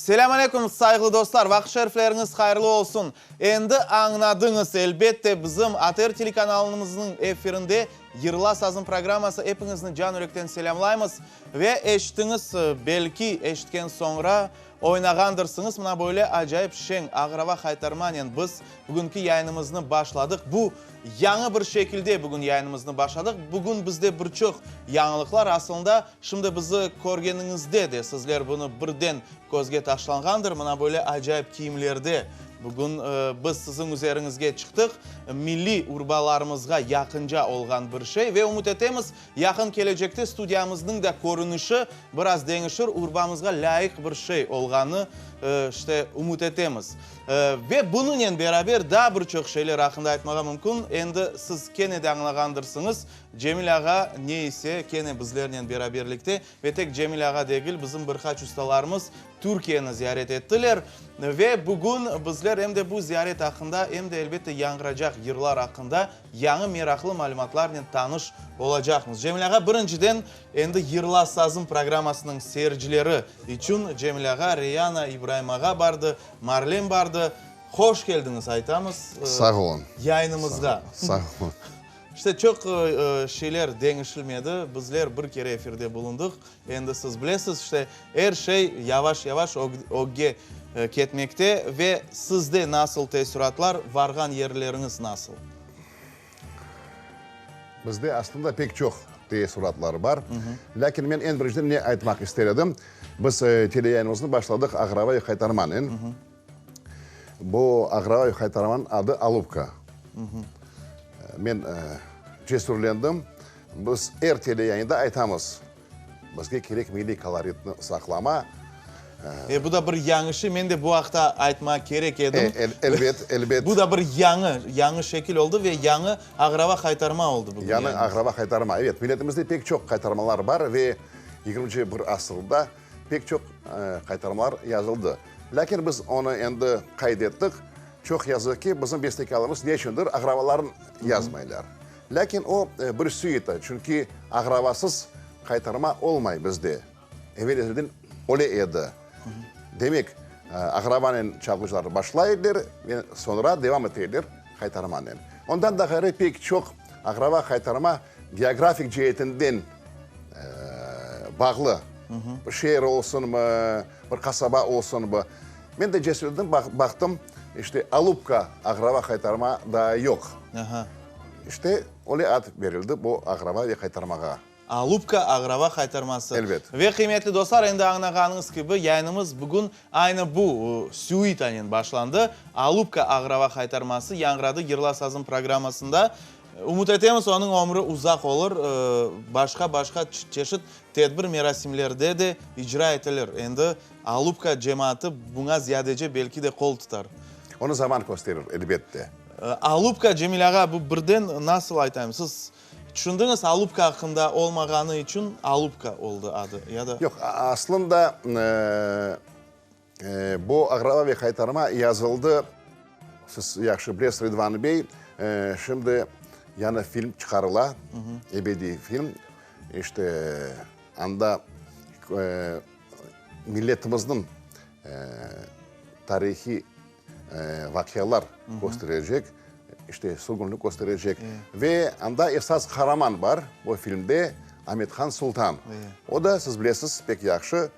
Selâm aleyküm, sayğılı dostlar! Vaqıt şerifleriñiz hayırlı olsun! Endi añladıñız, elbette, bizim ATR telekanalımıznıñ efirinde Yırla sazım programması epiñizni can-yürekten selâmlaymız. Ve eşittiñiz, belki eşitken soñra oynağandırsıñız, mına böyle acayip şeñ Ağrava haytarmanen biz bugünki yayınımıznı başladıq. Bu yañı bir şekilde bugün yayınımıznı başladıq. Bugün bizde bir çoq yañılıqlar. Asılında, şimdi bizi körgeniñizde de sizler bunı birden közge taşlanğandır. Mına böyle acayip kiyimlerde bugün biz siziñ üzeriñizge çıqtıq. Milliy urbalarımızğa yaqınca olğan bir şey. Ve ümüt etemiz, Yaqın kelecekte studiyamıznıñ da körünişi biraz deñişir, urbamızğa lâyıq bir şey olğanı, işte, ümüt etemiz. Ve bunıñnen beraber daa bir çoq şeyler aqqında aytmağa mümkün. Endi siz kene de añlağandırsıñız, Cemil ağa ne ise kene bizlernen beraberlikte. Ve tek Cemil ağa degil, bizim bir qaç ustalarımız Türkiyeni ziyaret ettiler. Ve bugün bizler em de bu ziyaret aqqında, em de, elbette, yañğıracaq yırlar aqqında Yañı meraqlı malümatlarnen tanış olacaqmız. Cemil ağa, birinciden, endi Yırla sazım programmasınıñ seyircileri içün Cemil ağa, Reyana, İbraim ağa bardı, Marlen bardı. Hoş keldiñiz aytamız Sağ olun. yayınımızğa. Sağ olun. İşte, çoq şeyler deñişilmedi. Bizler bir kere efirde bulundıq. Endi siz bilesiz, işte, er şey yavaş-yavaş ögge ketmekte ve sizde nasıl teessüratlar, varğan yerleriñiz nasıl? Bizde aslında pek çoq teessüratlar bar. Lâkin men eñ birinciden ne aytmaq ister edim, biz teleyayınımıznı başladıq Ağrava Haytarmanen. Bu Ağrava Haytarmanıñ adı Alupka. Men cesürlendim. Biz er teleyayında aytamız, bizge kerek milliy koloritni saqlama. E, bu da bir yañı şey, men de bu aqta aytmağa kerek edim. Elbet, elbet. Bu da bir yañı, yañı şekil oldı ve yañı Ağrava Haytarma oldı bugün. Yañı Ağrava Haytarma, evet. Milletimizde pek çoq qaytarmalar bar ve yigirminci bir asırda pek çoq qaytarmalar yazıldı. Lâkin biz onı endi qayd ettik. Çoq yazıq ki, bizim bestekârlarımız ne içündir Ağravalarnı yazmaylar. Lâkin o, bir süita, çünki ağravasız qaytarma olmay bizde. Evel-ezelden öyle edi. Demek, ağravanen çalğıcılar başlay ediler ve soñra devam ete ediler qaytarmanen. Ondan da ğayrı pek çoq ağrava qaytarma geografik ceetinden bağlı. Bir şeer olsunmı, bir qasaba olsunmı. Men de cesürlendim, baqtım, işte, Alupka ağrava qaytarma daa yoq. İşte, öyle ad berildi bu ağrava ve qaytarmağa. Alupka ağrava qaytarması. Elbet. Ve qıymetli dostlar, endi añlağanıñız kibi, yayınımız bugün aynı bu süitanen başlandı. Alupka ağrava qaytarması yañğıradı Yırla sazım programmasında. Ümüt etemiz, onıñ ömrü uzaq olur, başqa-başqa çeşit tedbir-merasimlerde de icra etilir. Endi Alupka cemaatı buña ziyadece belki de qol tutar. Onı zaman kösterir, elbette. Alupka, Cemil ağa, bu birden nasıl aytayım, siz tüşündiñiz, Alupka aqqında olmağanı içün Alupka oldı adı, ya da? Yoq, aslında bu Ağrava ve Haytarma yazıldı, siz yahşı bilesiz, Ridvan bey, şimdi yañı film çıqarıla, ebediy film, işte, anda Milletimizniñ tarihiy vaqialar kösterecek, işte, sürgünlik kösterecek. Ve anda esas qaraman bar bu filmde, Amethan Sultan. O da, siz bilesiz, pek yahşı,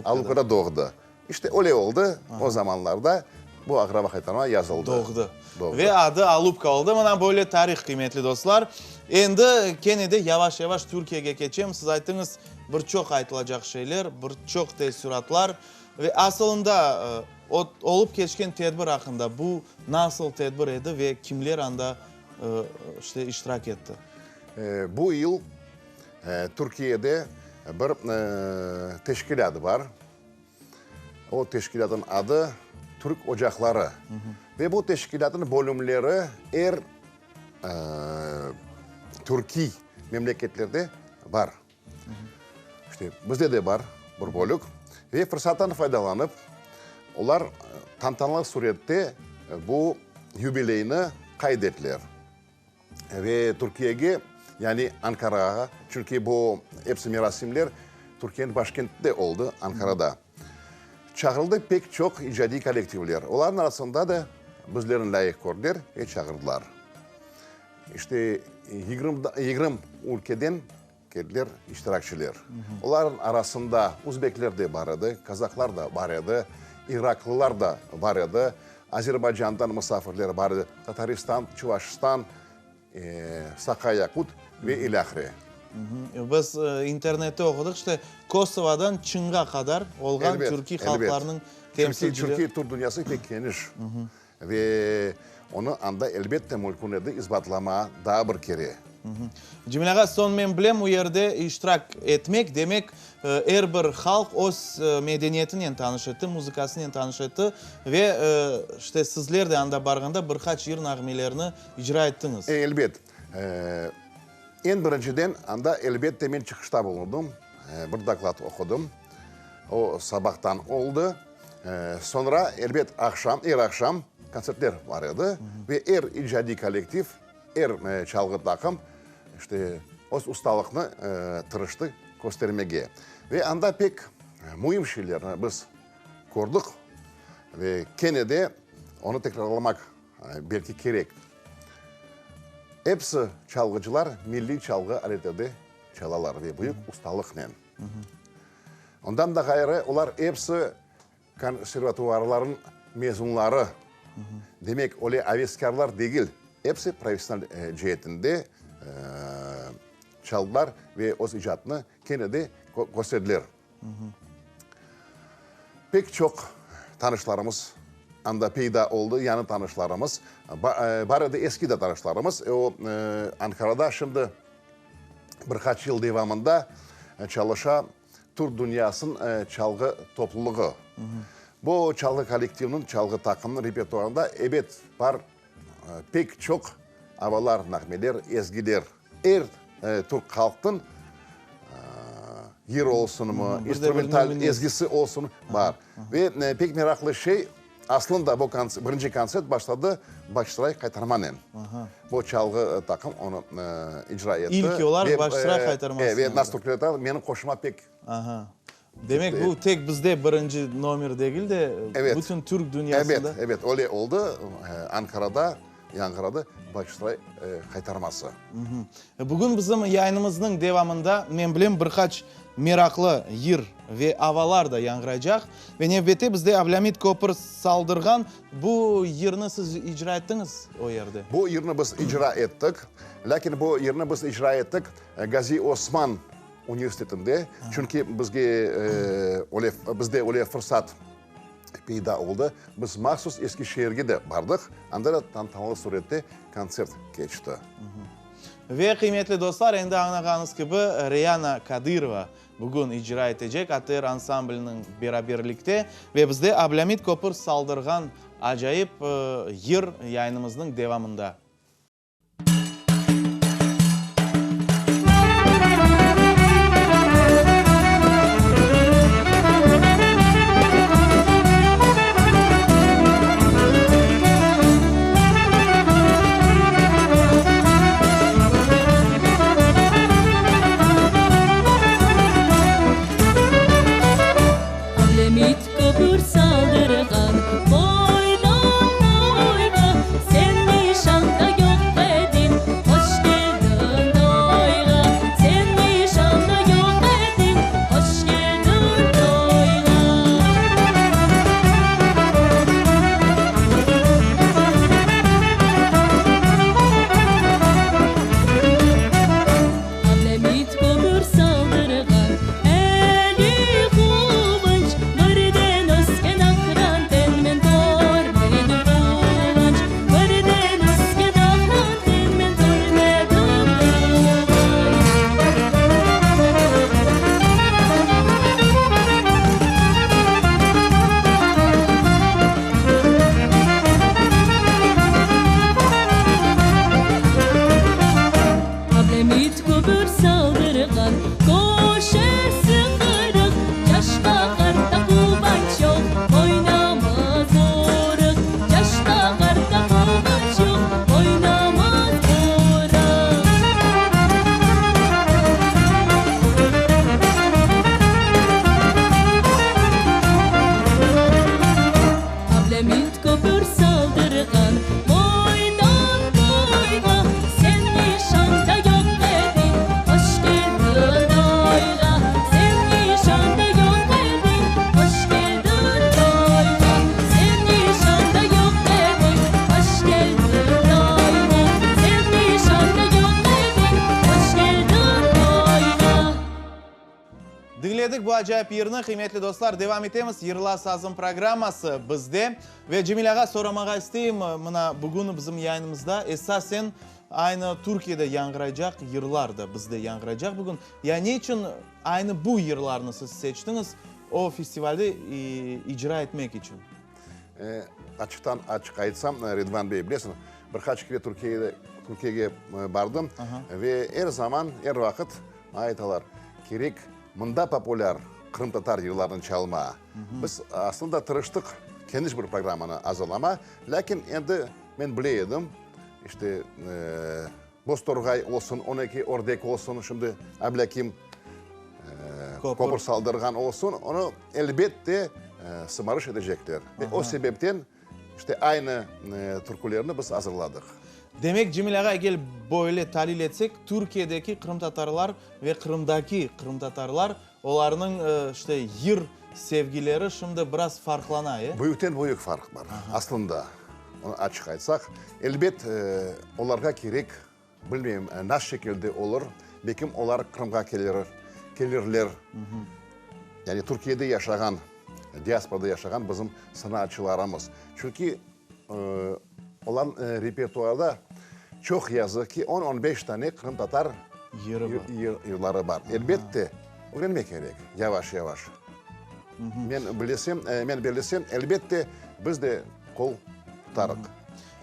Alupkada doğdı. İşte, öyle oldı o zamanlarda bu Aqraba Haytarma yazıldı. Doğdı. Ve adı Alupka oldı. Mına böyle tarih, qıymetli dostlar. Endi kene de yavaş-yavaş Türkiyege keçem. Siz ayttıñız, Bir çoq aytılacaq şeyler, bir çoq teessüratlar ve asılında olıp keçken tedbir aqqında, bu nasıl tedbir edi ve kimler anda işte iştirak etti? Bu yıl Türkiyede bir teşkilât bar. O teşkilâtnıñ adı Türk ocaqları. Ve bu teşkilâtnıñ bölümleri er türkiy memleketlerde bar. İşte, bizde de bar bir bölük. Ve fırsattan faydalanıp, olar tantanalı sürette bu yubileyni qayd ettiler. Ve Türkiyege, yani Ankarağa, çünki bu episi merasimler Türkiyeniñ başkentinde oldı, Ankarada. Çağırıldı pek çoq icadiy kollektivler. Olarnıñ arasında da bizlerni lâyıq kördiler ve çağırdılar. İşte, 20 ülkeden keldiler iştirakçiler. Olarnıñ arasında uzbekler de bar edi, kazahlar da bar edi, iraklılar da bar edi, Azerbaycandan musafirler bar edi, Tataristan, Çuvaşistan, Saha, Yakut ve ilâhre. Biz internette oqudıq, işte, Kosovodan Çınğa qadar olğan türkiy halqlarnıñ temsilcileri. Çünki türk dünyası pek keniş ve onı anda elbette mümkün edi isbatlamağa daa bir kere. Cemil ağa, soñ men bilem, o yerde iştirak etmek, demek, er bir halq öz medeniyetinen tanış etti, muzıkasınen tanış etti ve, işte, sizler de anda barğanda bir qaç yır nağmelerini icra ettiñiz. Elbet. Eñ birinciden, anda, elbette, men çıqışta bulundım, bir doklad oqudım. O, sabahtan oldı. Soñra, elbet, aqşam, er aqşam kontsertler bar edi ve er icadiy kollektiv, er çalğı taqım, işte, öz ustalıqnı tırıştı köstermege. Ve anda pek müim şeylerni biz kördik ve kene de onı tekrarlamaq Belki kerek. Episi çalğıcılar milliy çalğı aleterde çalalar ve büyük ustalıqnen. Ondan da ğayrı, olar episi konservatuarlarnıñ mezunları. Demek, öyle aveskârlar degil, episi professional ceetinde çaldılar ve öz icatını kene de kösterdiler. Pek çoq tanışlarımız anda peyda oldı, yañı tanışlarımız. Bar edi eski de tanışlarımız. O, Ankarada şimdi bir qaç yıl devamında çalışa Türk dünyasınıñ çalğı toplulığı. Bu çalğı kollektiviniñ, çalğı taqımınıñ repertuarında, ebet, bar pek çoq avalar, nağmeler, ezgiler. Er türk halqtıñ yır olsunmı, instrumental ezgisi olsun bar. Ve pek meraqlı şey, aslında bu birinci kontsert başladı Bağçasaray qaytarmanen. Bu çalğı taqım onı icra etti. İlki olaraq Bağçasaray qaytarması. Ve nas türkleri menim qoşuma pek. Demek, bu tek bizde birinci nomer degil de, bütün türk dünyasında. Ebet, ebet, öyle oldı. Ankarada yañğıradı Bağçasaray qaytarması. Bugün bizim yayınımıznıñ devamında, men bilem, bir qaç meraqlı yır ve avalar da yañğıraycaq. Ve nevbette bizde Ablâmit Köpür saldırğan bu yırnı siz icra ettiñiz o yerde? Bu yırnı biz icra ettik. Lâkin bu yırnı biz icra ettik Gazi Osman Universitetinde, çünki bizge öyle, bizde öyle fırsat peyda oldı. Biz mahsus Eskişehirge de bardıq, anda da tantanalı sürette kontsert keçti. Ve, qıymetli dostlar, endi añlağanıñız kibi, Reyana Kadırova bugün icra etecek ATR ansambliniñ beraberlikte ve bizde Ablâmit Köpür saldırğan acayip yır yayınımıznıñ devamında. Ablâmit köpür saldırğan, boydan boyğa sen nişan. Diñledik bu acayip yırnı, qıymetli dostlar, devam etemiz, Yırla sazım programması bizde. Ve Cemil ağa, soramağa isteyim, mına bugün bizim yayınımızda esasen aynı Türkiyede yañğıraycaq yırlar da bizde yañğıraycaq bugün. Ya ne içün aynı bu yırlarnı siz seçtiñiz o festivalde icra etmek içün? Açıqtan açıq aytsam, Ridvan bey, bilesiñ, bir qaç kere Türkiyede, Türkiyege bardım ve er zaman, er vaqıt maña aytalar, kerek mında populâr qırımtatar yırlarını çalma. Biz aslında tırıştıq keniş bir programmanı azırlama, lâkin endi men bile edim, işte, Boztorğay olsun, 12 ördek olsun, şimdi Ablâkim köpür saldırğan olsun, onı elbette sımarış etecekler. Ve o sebepten işte aynı türkülerni biz azırladıq. Demek, Cemil ağa, eger böyle talil etsek, Türkiyedeki qırımtatarlar ve Qırımdaki qırımtatarlar, olarnıñ işte yır sevgileri şimdi biraz farqlana, e? Büyükten-büyük farq bar, aslında. Onı açıq aytsaq, elbet, olarğa kerek, bilmeyim, nas şekilde olur, belkim olar Qırımğa kelir, kelirler. Yani Türkiyede yaşağan, diasporada yaşağan bizim sanatçılarımız. Çünki olarnıñ repertuarda çoq yazıq ki, on, on beş tane qırımtatar yırları bar. Elbette, ögrenmek kerek, yavaş-yavaş. Men bilesem, men bellesem, elbette, biz de qol tutarıq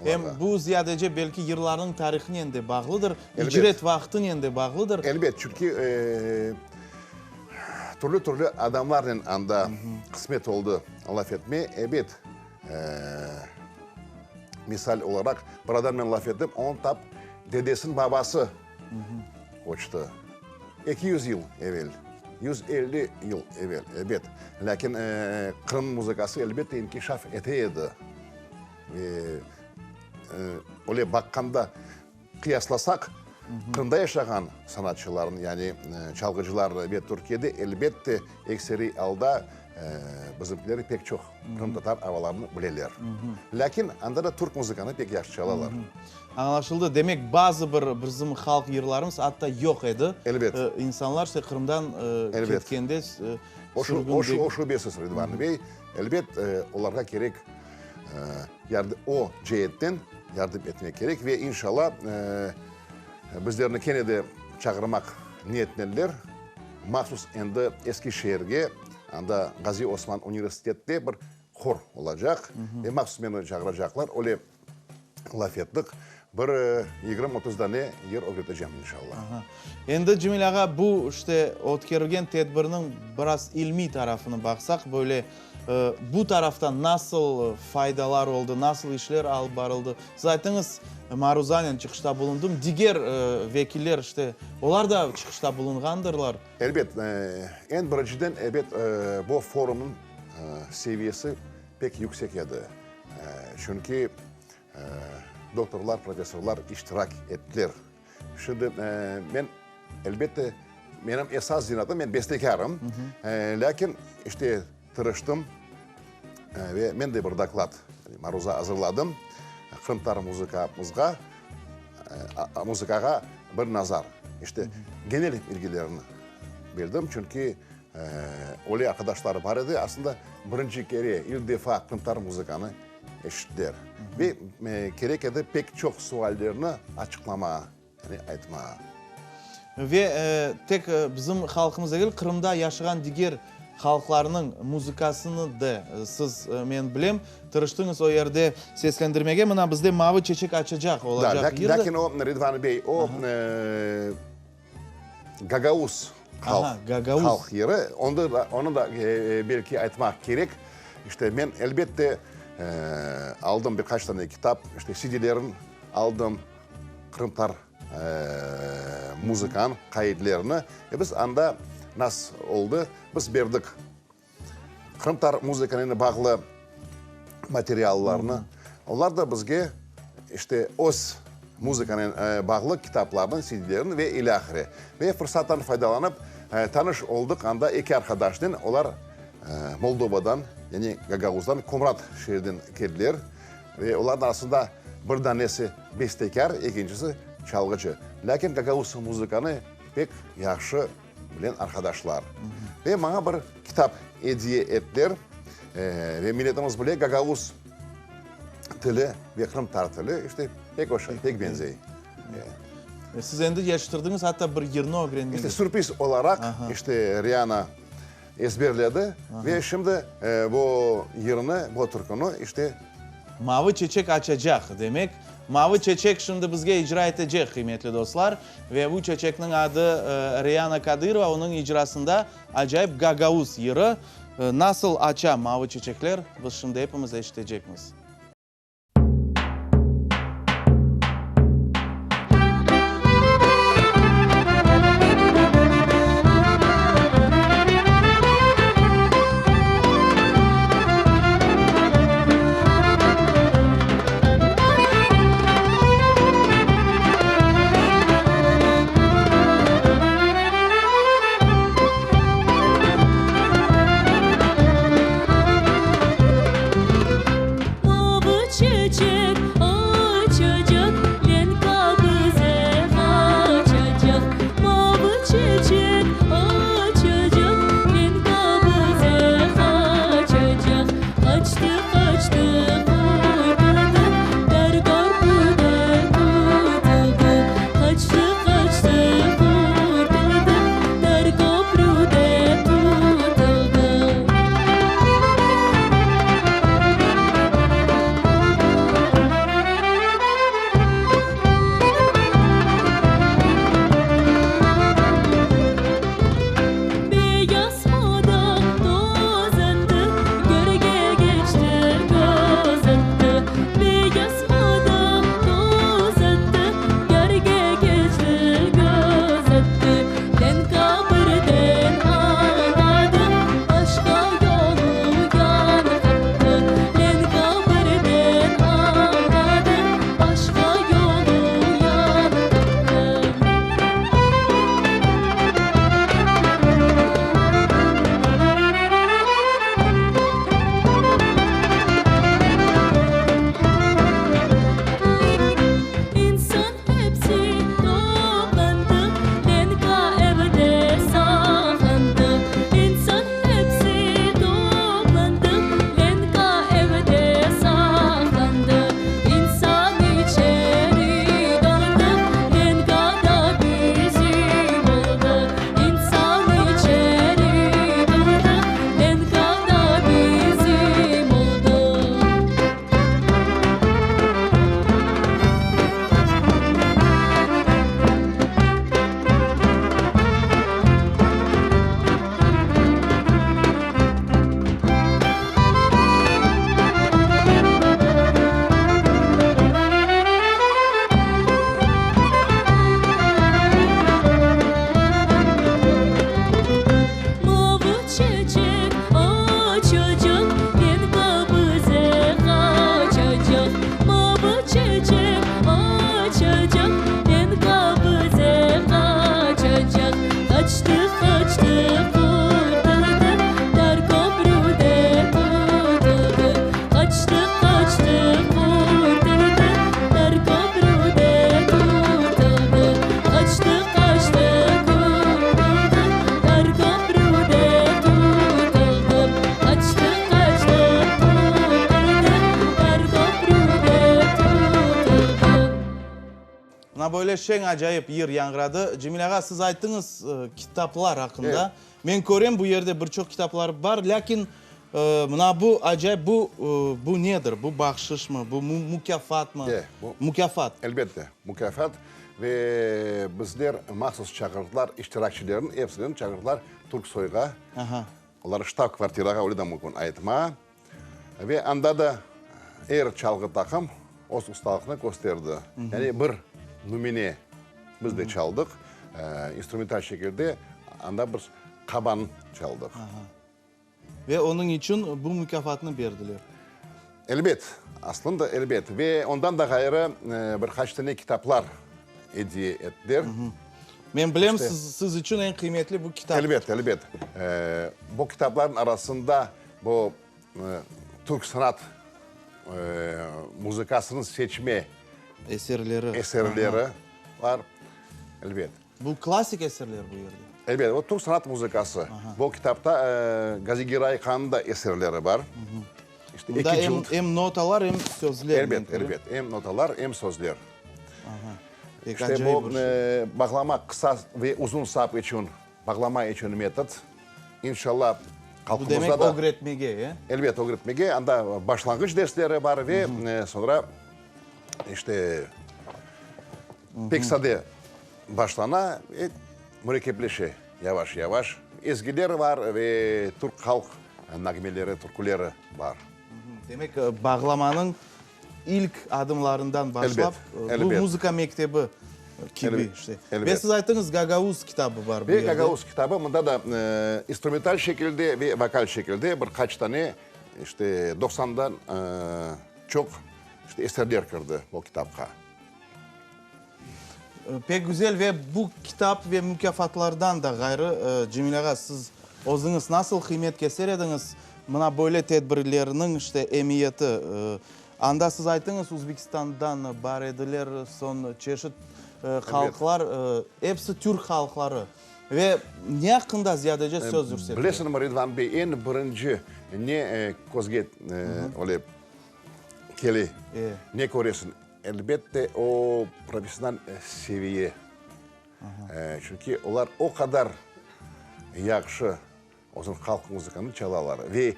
olarğa. Em bu ziyadece belki yırlarnıñ tarihınen de bağlıdır, icret vaqtınen de bağlıdır. Elbet, çünki türlü-türlü adamlarnen anda qısmet oldı laf etme. Ebet, misal olaraq, bir adamnen laf ettim, onıñ tap dedesiniñ babası köçti. 200 yıl evel, 150 yıl evel, ebet. Lâkin Qırım muzıkası, elbette, inkişaf ete edi. Ve öyle baqqanda, qıyaslasaq, Qırımda yaşağan sanatçılarnı, yani çalğıcılarnı ve Türkiyede, elbette, ekseriy alda bizimkiler pek çoq qırımtatar avalarını bileler. Lâkin anda da türk muzıkanı pek yahşı çalalar. Añlaşıldı. Demek, bazı bir bizim halq yırlarımız atta yoq edi. Elbet. İnsanlar işte Qırımdan ketkende sürgün. O şübesiz, Ridvan bey. Elbet, olarğa kerek o ceetten yardım etmek kerek ve inşalla bizlerni kene de çağırmaq niyetlendiler. Mahsus endi Eskişehirge, anda Gazi Osman universitette bir hor olacaq ve mahsus meni çağıracaqlar. Öyle laf ettik. Bir 20-30 dane yır ögretecem, inşallah. Aha. Endi, Cemil ağa, bu, işte, ötkerilgen tedbirniñ biraz ilmiy tarafını baqsaq, böyle, bu taraftan nasıl faydalar oldı, nasıl işler alıp barıldı? Siz ayttıñız, maruzanen çıqışta bulundım, diger vekiller, işte, olar da çıqışta bulunğandırlar. Elbet. Eñ birinciden, ebet, bu forumnıñ seviyesi pek yüksek edi. Çünki doktorlar, professorlar iştirak ettiler. Şimdi men, elbette, menim esas zenaatım, men bestekârım, lâkin, işte, tırıştım ve men de bir doklad, maruza azırladım, qırımtatar muzıkamızğa, muzıkağa bir nazar, işte, genel bilgilerini berdim, çünki öyle arqadaşlar bar edi, aslında, birinci kere, ilk defa qırımtatar muzıkanı eşittiler. Ve kerek edi pek çoq suallerni açıqlamağa, yani aytmağa. Ve tek bizim halqımız degil, Qırımda yaşağan diger halqlarnıñ muzıkasını da siz, men bilem, tırıştıñız o yerde seslendirmege. Mına bizde Mavı çeçek açacaq olacaq yır da. Lâkin o, Ridvan bey, o Gagauz halq yırı, onı da belki aytmaq kerek. İşte men, elbette, aldım bir qaç tane kitap, işte CD-lerin aldım, qırımtatar muzıkanıñ qaidlerini. Ve biz anda nasıl oldı, biz berdik Qırımtatar muzıkanen bağlı materiallarnı, olar da bizge işte öz muzıkanen bağlı kitaplarnı, CD-lerini ve ilâhre. Ve fırsattan faydalanıp, tanış oldıq anda eki arqadaşnen, olar Moldovadan, yani Gagauzdan, Komrat şeerinden keldiler. Ve olarnıñ arasında bir danesi bestekâr, ekincisi çalğıcı. Lâkin gagauz muzıkanı pek yahşı. bilen arqadaşlar. Ve maña bir kitap ediye ettiler. Ve milletimiz bile gagauz tili ve qırımtatar tili işte pek oşay, pek benzey. Siz endi yetiştirdiñiz, atta bir yırnı ögrendiñiz. İşte sürpriz olaraq, işte Riana ezberledi ve şimdi bu yırnı, bu türküni işte. Mavı çeçek açacaq, demek, Mavı çeçek şimdi bizge icra etecek, qıymetli dostlar. Ve bu çeçekniñ adı Riana Kadırova, onıñ icrasında acayip Gagauz yırı. Nasıl aça mavı çeçekler, biz şimdi epimiz eşitecekmiz. Mavı çeçek açacaq, Lenka bize qaçacaq. Mavı çeçek açacaq, Lenka bize qaçacaq. Qaçtı, qaçtı, qurtuldı, Der körpüde tutuldı. Qaçtı, qaçtı, qurtuldı, Der köprüde tutuldı. Beyaz moda toz etti, Gölge keçti, köz etti. Beyaz moda toz etti, Gölge keçti, köz etti. Lenka birden ağladı, Başqa yolu yan qattı. Lenka birden ağladı, Başqa yolu yan qattı. İnsan hepsi toplandı, Lenka evde saqlandı. İnsan hepsi toplandı, Lenka evde saqlandı. İnsan içeri daldı, Lenka da bizim oldı. İnsan içeri daldı, Lenka da bizim oldı. Mavı çeçek açacaq, Lenka bize qaçacaq. Mavı çeçek açacaq, Lenka bize qaçacaq. Qaçtı, qaçtı, qurtuldı, Dar köprüde tutuldı. Qaçtı, qaçtı, qurtuldı, Dar köprüde tutuldı. Qaçtı, qaçtı, qurtuldı, Dar köprüde tutuldı. Qaçtı, qaçtı, qurtuldı, Dar köprüde tutuldı. Mına böyle şeñ acayip yır yañğıradı. Cemil ağa, siz ayttıñız kitaplar aqqında. Men körem, bu yerde bir çoq kitaplar bar, lâkin mına bu acayip, bu, bu nedir? Bu bahşışmı? Bu mukâfatmı? Mukâfat. Elbette, mukâfat. Ve bizler mahsus çağırdılar, iştirakçilerniñ episini çağırdılar Türksoyğa. Olar ştab-kvartirağa, öyle de mümkün aytma. Ve anda da er çalğı taqım öz ustalıqnı kösterdi. Yani bir nümüne biz de çaldıq, instrumental şekilde anda biz qaban çaldıq. Ve onıñ içün bu mukâfatnı berdiler. Elbet, aslında elbet. Ve ondan da ğayrı bir qaç tane kitaplar ediye ettiler. Men bilem, siz, siz içün eñ qıymetli bu kitap. Elbet, elbet. Bu kitaplarnıñ arasında bu türk sanat muzıkasınıñ seçme eserleri eserleri bar, elbet. Bu klassik eserler bu yerde. Elbet, o türk sanat muzıkası. Bu kitapta Gazi Giray Hannıñ da eserleri bar. İşte eki cılt. Mında em notalar, em sözler. Elbet, elbet. Em notalar, em sözler. İşte bu bağlama qısa ve uzun sap içün, bağlama içün metod. İnşallah, halqımızda da. Bu demek ögretmege, e? Elbet, ögretmege. Anda başlanğıç dersleri bar ve soñra işte pek sade başlana ve mürekkepleşe yavaş-yavaş. Ezgiler bar ve türk halq nağmeleri, türküleri bar. Demek, bağlamanıñ ilk adımlarından başlap, bu muzıka mektebi kibi işte. Ve siz ayttıñız, Gagauz kitabı bar bu yerde. Ve Gagauz kitabı, mında da instrumental şekilde ve vokal şekilde bir qaç tane, işte, doqsandan çoq, işte, eserler kirdi bu kitapqa. Pek güzel ve bu kitap ve mukâfatlardan da ğayrı, Cemil ağa, siz özüñiz nasıl qıymet keser ediñiz mına böyle tedbirlerniñ işte emiyeti? Anda siz ayttıñız, Özbekistandan bar ediler, soñ çeşit halqlar, episi türk halqları. Ve ne aqqında ziyadece söz yürsetile? Bilesiñmi, Ridvan bey, eñ birinci ne közge öyle kele, ne köresiñ? Elbette, o professional seviye. Çünki olar o qadar yahşı özüniñ halq muzıkanı çalalar ve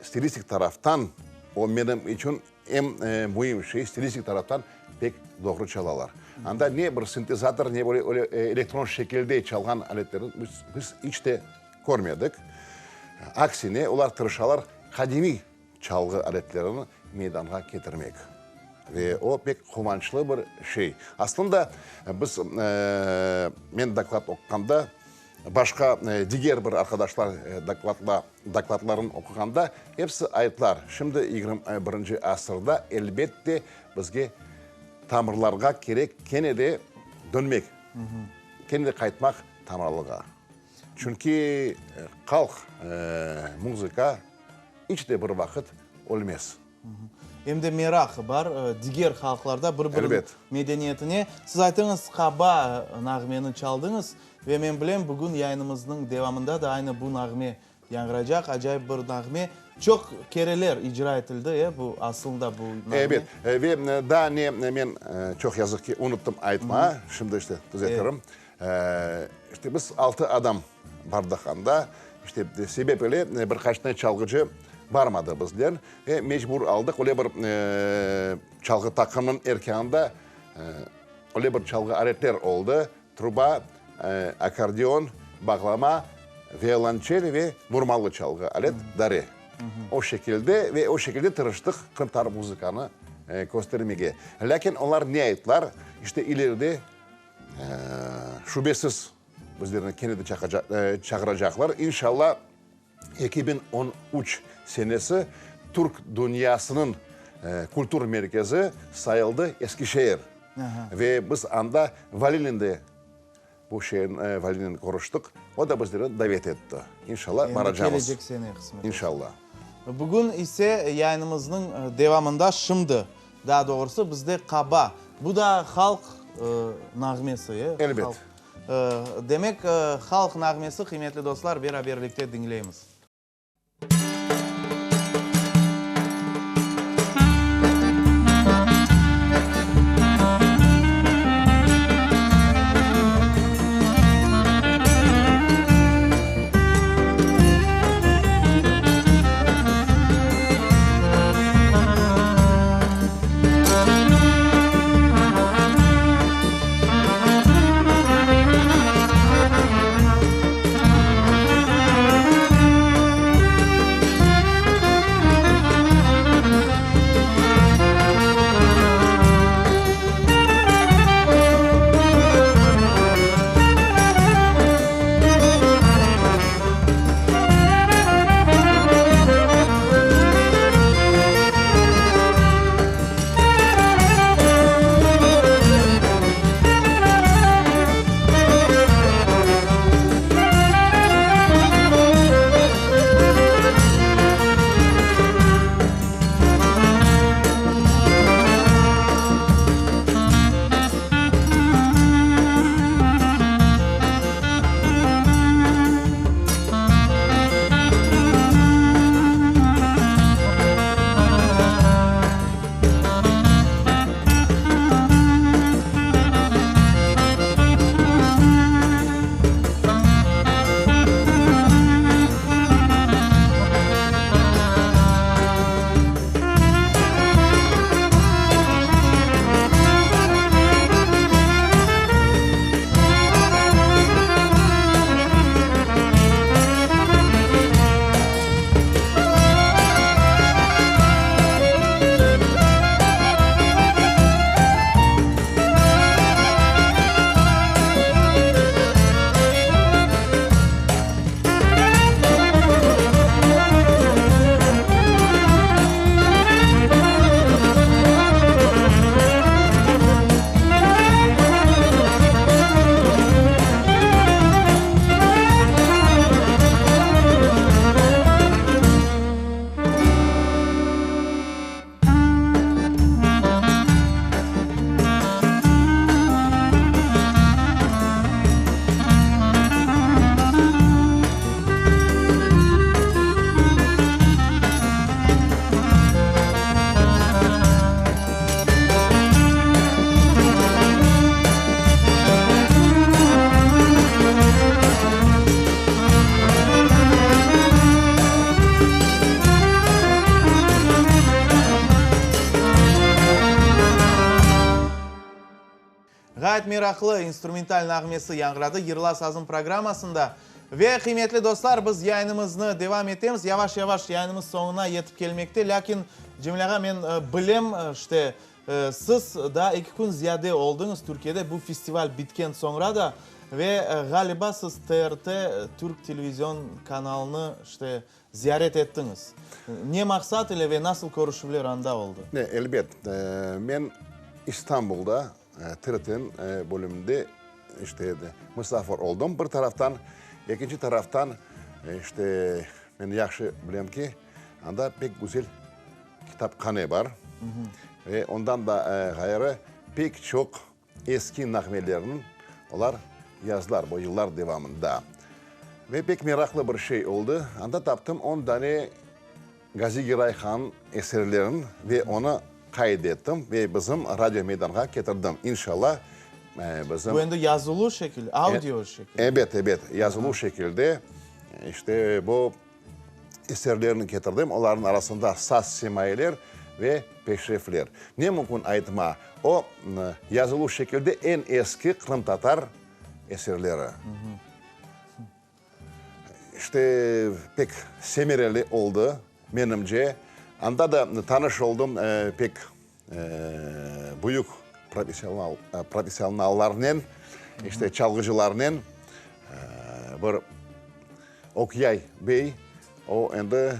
stilistik taraftan, o menim içün eñ müim şey, stilistik taraftan pek doğru çalalar. Anda ne bir sintezator, ne böyle öyle elektron şekilde çalğan aletlerni biz iç te körmedik. Aksine, olar tırışalar qadimiy çalğı aletlerini meydanğa ketirmek. Ve o pek quvançlı bir şey. Aslında, biz, men doklad oquğanda, başqa diger bir arqadaşlar dokladla, dokladlarını oquğanda, episi aytlar, şimdi 21-nci asırda, elbette, bizge tamırlarğa kerek kene de dönmek, kene de qaytmaq tamırlığa. Çünki halq muzıka İç de bir vaqıt ölmez. Em de meraq bar diger halqlarda bir-biriniñ medeniyetine. Siz aytıñız, qaba nağmeni çaldıñız ve men bilem, bugün yayınımıznıñ devamında da aynı bu nağme yañğıracaq. Acayip bir nağme. Çoq kereler icra etildi, e, bu asılında bu nağme. Ebet. Ve daa ne, men çoq yazıq ki, unuttım aytmağa, şimdi işte tüzetirim. İşte biz altı adam bardıq anda. İşte sebep ile bir qaç tane çalğıcı barmadı bizden. Ve mecbur aldıq, öyle bir çalğı taqımınıñ erkânında öyle bir çalğı aletler oldı, truba, akkordeon, bağlama, violonçel ve vurmalı çalğı alet, dare. O şekilde ve o şekilde tırıştıq qırımtatar muzıkanı köstermege. Lâkin olar ne ayttılar, işte ileride Şübesiz, bizlerni kene de çağıracaqlar. İnşalla, 2013 senesi Türk dünyasınıñ kültür merkezi sayıldı Eskişehir. Ve biz anda valinen de, bu şeerniñ valinen körüştik. O da bizlerni davet etti. İnşalla, baracamız. Endi kelecek sene qısmet olsa. İnşalla. Bugün ise yayınımıznıñ devamında şimdi, daa doğrusı bizde qaba, bu da halq nağmesi, e? Elbet. Demek, halq nağmesi, qıymetli dostlar, beraberlikte diñleymiz. acayip meraqlı instrumental nağmesi yañğıradı Yırla sazım programmasında. Ve, qıymetli dostlar, biz yayınımıznı devam etemiz. Yavaş-yavaş yayınımız soñuna yetip kelmekte. Lâkin, Cemil ağa, men bilem, işte, siz daa eki kün ziyade oldıñız Türkiyede, bu festival bitken soñra da. Ve, ğaliba, siz TRT, Türk televizion kanalını, işte, Ziyaret ettiñiz. Ne maqsat ile ve nasıl körüşüvler anda oldı? Ne, elbet. Men İstanbulda TRT-niñ bölüminde işte musafir oldım bir taraftan. Ekinci taraftan, işte, men yahşı bilem ki, anda pek güzel kitaphane bar. Ve ondan da ğayrı pek çoq Eski nağmelerni olar yazdılar bu yıllar devamında. Ve pek meraqlı bir şey oldı, anda taptım on dane Gazi Geray han eserlerin ve onı qayd ettim ve bizim Radio Meydanğa ketirdim. İnşallah, bizim... Bu endi yazılı şekil, audio şekil. Ebet, ebet, yazılı şekilde işte bu eserlerini ketirdim, olarnıñ arasında saz semailer ve peşrefler. Ne mümkün aytma, o, yazılı şekilde eñ eski qırımtatar eserleri. İşte, pek semereli oldı, menimce. Anda da tanış oldım pek büyük professionallarnen, işte, çalğıcılarnen. Bir Okyay bey, o endi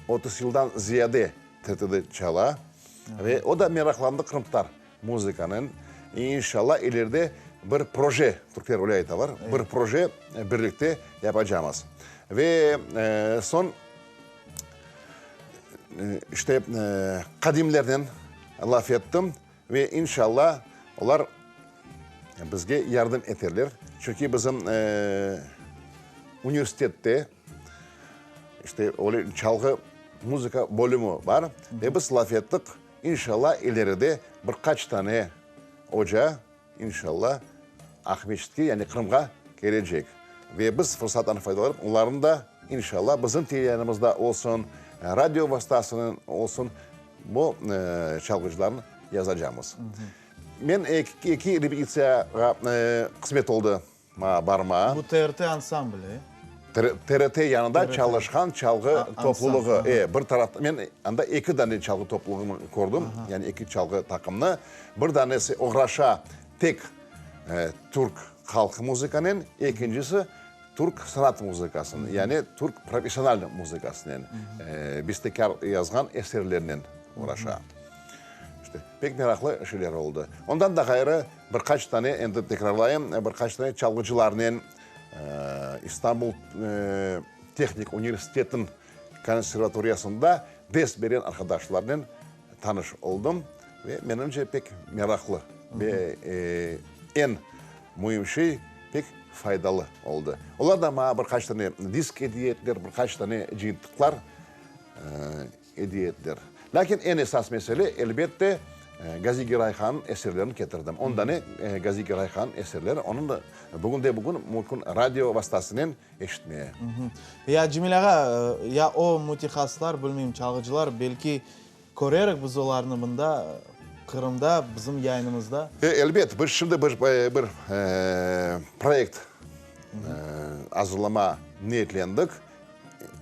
30 yıldan ziyade TRT-de çala ve o da meraqlandı qırımtatar muzıkanen. İnşallah, ileride bir proje, türkler öyle aytalar, bir proje birlikte yapacamız. Ve soñ, işte, qadimlernen laf ettim ve inşallah olar bizge yardım eterler. Çünki bizim universitette, işte, öyle çalğı muzıka bölümi bar ve biz laf ettik, inşallah ileride bir qaç tane oca, İnşalla, Aqmescitke, yani Qırımğa kelecek. Ve biz fırsattan faydalanıp, onlarnı da, inşalla, bizim teleyanımızda olsun, radio vastasınen olsun, bu çalğıcılarnı yazacamız. Men eki repetitsiyağa qısmet oldı maña barmağa. Bu TRT ansambli, TRT yanında çalışqan çalğı toplulığı. E, bir tarafta, men anda eki dane çalğı toplulığını kördim, yani eki çalğı taqımnı. Bir danesi oğraşa tek türk halq muzıkanen, ekincisi türk sanat muzıkasınen, yani türk professional muzıkasınen, bestekâr yazğan eserlernen oğraşa. İşte, pek meraqlı şeyler oldı. Ondan da ğayrı, bir qaç tane, endi tekrarlayım, bir qaç tane çalğıcılarnen, İstanbul Tehnik universitetiniñ konservatoriyasında ders beren arqadaşlarnen tanış oldım ve menimce pek meraqlı ve eñ müim şey pek faydalı oldı. Olar da maña bir qaç tane disk ediye ettiler, bir qaç tane cıyıntıqlar Ediye ettiler. Lâkin eñ esas mesele, elbette, Gazi Geray hannıñ eserlerini ketirdim. On dane Gazi Geray hannıñ eserleri, onı da bugünde-bugün mümkün radio vastasınen eşitmeye. Ya, Cemil ağa, ya o mütehassıslar, bilmeyim, çalğıcılar, belki körerik biz olarnı mında, Qırımda, bizim yayınımızda? E, elbet, biz şimdi bir bir proyekt azırlama niyetlendik.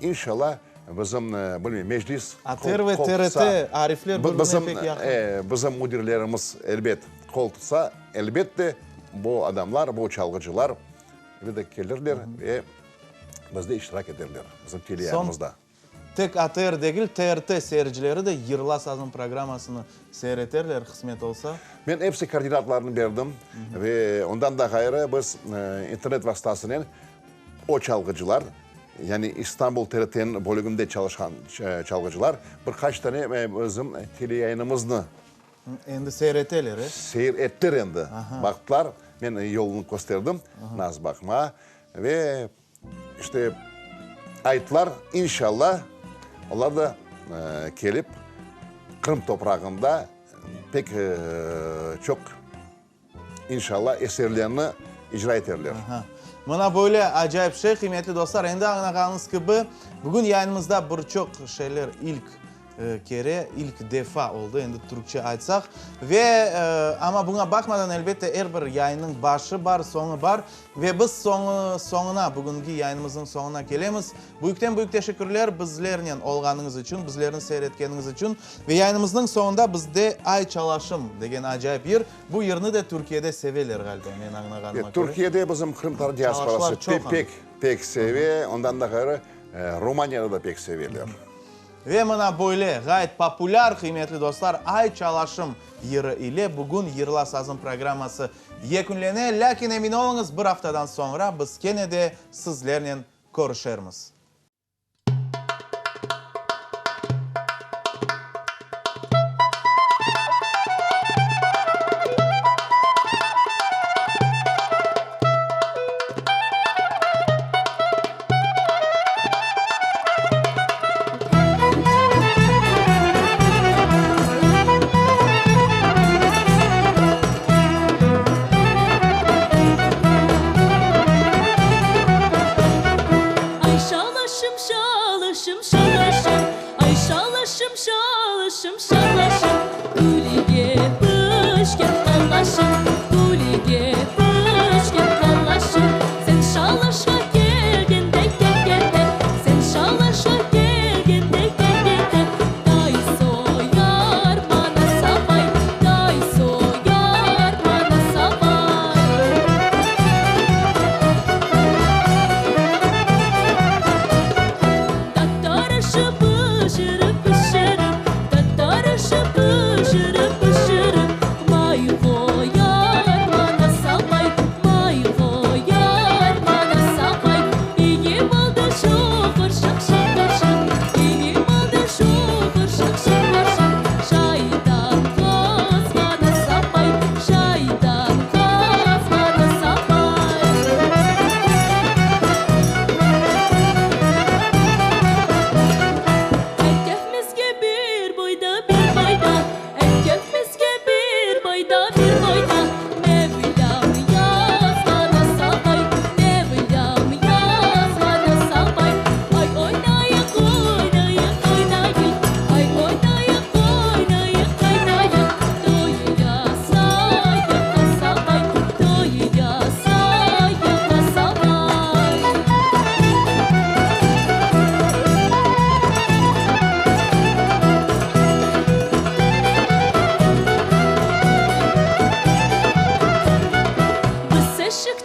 İnşallah, bizim, bilmeyim, Meclis ATR ve TRT arifler bir-birine pek yaqın. Bizim müdirlerimiz, elbet, qol tutsa, elbette, bu adamlar, bu çalğıcılar, elbette, kelirler ve bizde iştirak eterler, bizim teleyayınımızda. Soñ, tek ATR degil, TRT seyircileri de Yırla sazım programmasını seyir eterler, qısmet olsa. Men episi koordinatlarını berdim ve ondan da ğayrı biz internet vastasınen O çalğıcılar, yani İstanbul TRT-niñ bölüginde çalışqan çalğıcılar bir qaç tane bizim teleyayınımıznı. Endi seyir eteler, e? Seyir ettiler endi. Baqtılar, men yolunı kösterdim, naz baqma. Ve işte ayttılar, inşallah, olar da kelip Qırım toprağında pek çoq İnşallah, eserlerini icra eterler. Aha. Mına böyle acayip şey, qıymetli dostlar. Endi añlağanıñız kibi, bugün yayınımızda bir çoq şeyler ilk. Kere, ilk defa oldı, endi türkçe aytsaq. Ve, amma buña baqmadan, elbette, er bir yayınnıñ başı bar, soñu bar. Ve biz soñu, soñuna, bugünki yayınımıznıñ soñuna kelemiz. Büyükten-büyük teşekkürler bizlernen olğanıñız içün, bizlerni seyir etkeniñiz içün. Ve yayınımıznıñ soñunda bizde Ay Çalaşım degen acayip yır. Bu yırnı da Türkiyede seveler ğaliba, men añlağanıma köre. Türkiyede bizim qırımtatar diasporası pek, pek seve, ondan da ğayrı Romaniyada da pek seveler. Ve mına böyle ğayet populâr, qıymetli dostlar, Ay Çalaşım yırı ile bugün Yırla sazım programması yekünlene. Lâkin emin oluñız, bir aftadan soñra biz kene de sizlernen körüşermiz. Ay şalaşım, şalaşım, şalaşım, Ay şalaşım, şalaşım, şalaşım, Külige pişken qalaşım, Külige pişken qalaşım, Sen şalaşqa kelgende, kelgende, Sen şalaşqa kelgende, kelgende, Tay soyarman asabay, Tay soyarman asabay. Tatar aşı pişirip, pişirip, Tatar aşı pişirip, pişirip, May qoyarman asabay, May qoyarman asabay. İyim aldı şoqır şıq, şoqır şıq, İyim aldı şoqır şıq, şoqır şıq, Şaytan qızğan asabay, Şaytan qızğan asabay. Ekevmizge bir boyda, bir boyda, Ekevmizge bir boyda, bir boyda, Mevlâm yazğan asabay, Mevlâm yazğan asabay. Ay oynayıq, oynayıq, oynayıq, Ay oynayıq, oynayıq, oynayıq, Toy yasayıq asabay, Toy yasayıq asabay. Biz eşik.